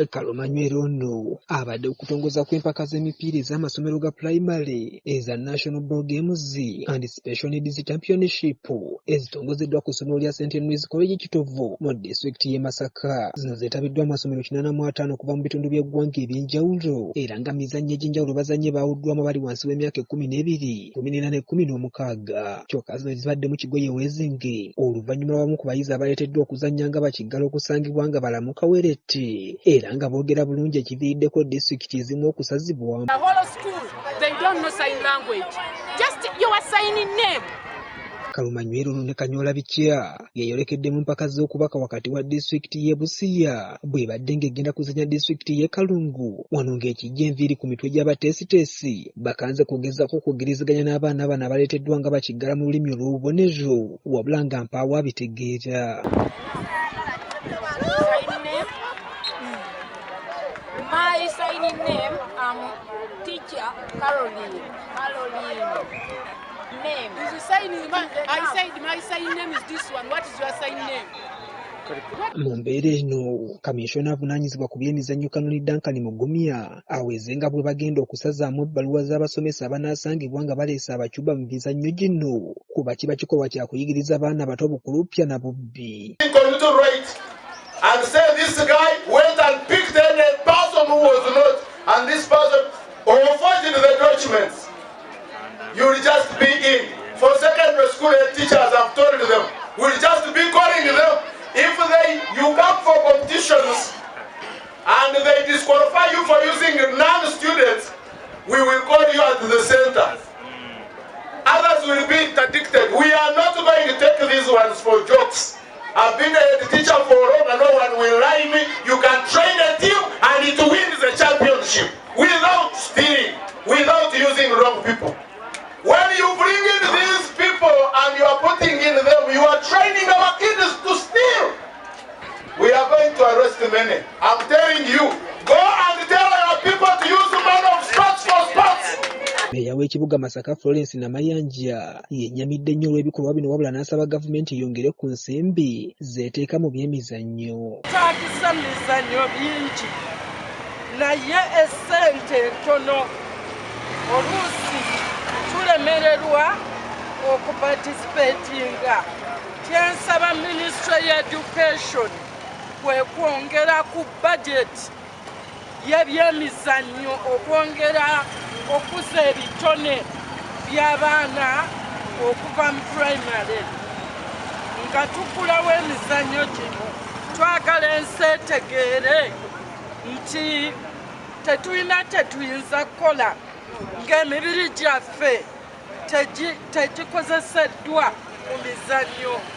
Kalumanywera ono abadde ku kutongoza kw'empaka z'emipiira ez'amasomero ga pulayimale eza National Ball Games and Special Needs Championship ezitongozeddwa ku ssomero lya St Henry's College Kitovu mu disitulikiti y'e Masaka. Zino zeetabiddwa amasomero 85 okuva mu bitundu by'eggwanga eby'enjawulo era nga mizannyo egy'enjawulo bazannye baawuddwamu abali wansi w'emyaka 12, 14, 16. Kyokka zino zibaddemu kigoye weezinge oluvannyuma lw'abamu ku bayizi abaleeteddwa okuzannya nga bakiggala okusangibwa nga balamu kawerette era nga boogera bulungi ekiviiriddeko disitulikiti ezimu okusazibwamu. The whole school, they don't know sign language. Just your signing name. Kalumanywera ono ne Kanyoola Bikya yeeyolekedde mu mpaka z'okubaka wakati wa disitulikiti y'e Busia bw'ebadde ng'egenda kuzannya disitulikiti y'e Kalungu wano ng'ekijja enviiri ku mitwe gy'abateesiteesi bakanze kugezaako okugiriziganya n'abaana bano abaleeteddwa nga bakiggala mu lulimi olw'obubonero wabula nga mpaawo abitegeera. Sign name. My signing name, teacher Caroline. Caroline. Name. Is signing my, I said my sign name is this one. What is your sign name? Mu mbeera eno, kaminsona avunaanyizibwa ku by'emizannyo Kanoni Duncan Mugumya aweze nga bwe bagenda okusazaamu ebbaluwa z'abasomesa abanaasangibwa nga baleese abacuba mu mizannyo gino kuba kiba kikolwa kya kuyigiriza baana bato bukulupya na bubbi. Committee right and say this guy went and picked any person who was not, and this person or forged the documents, you will just be in. For secondary school teachers, I've told them, we'll just be calling them. If they you come for competitions and they disqualify you for using non-students, we will call you at the center. Others will be interdicted. We are not going to take these ones for jokes. I've been a head teacher for long and no one will lie me. You can train a team and it wins the championship without stealing, without using wrong people. When you bring in these people and you are putting in them, you are training our kids to steal. We are going to arrest many. I'm telling you, go and tell your people to use man of sports for sports. Meeya w'ekibuga Masaka Florence Namayanja yennyamidde nnyo olw'ebikolwa bino wabula n'asaba gavumenti eyongere ku nsimbi z'eteeka mu by'emizannyo. Twagisa mizannyo bingi naye essente ntono, oluusi tulemererwa okuparticipatinga. Kyensaba ministry ya education kwe kwongera ku budget y'ebyemizannyo, okwongera okuza ebitone by'abaana okuva mu primary nga tukulawo emizannyo gino. Twagala ensi etegeere nti tetulina tetuyinza kukola ng'emibiri gyaffe tegikozeseddwa mu mizannyo.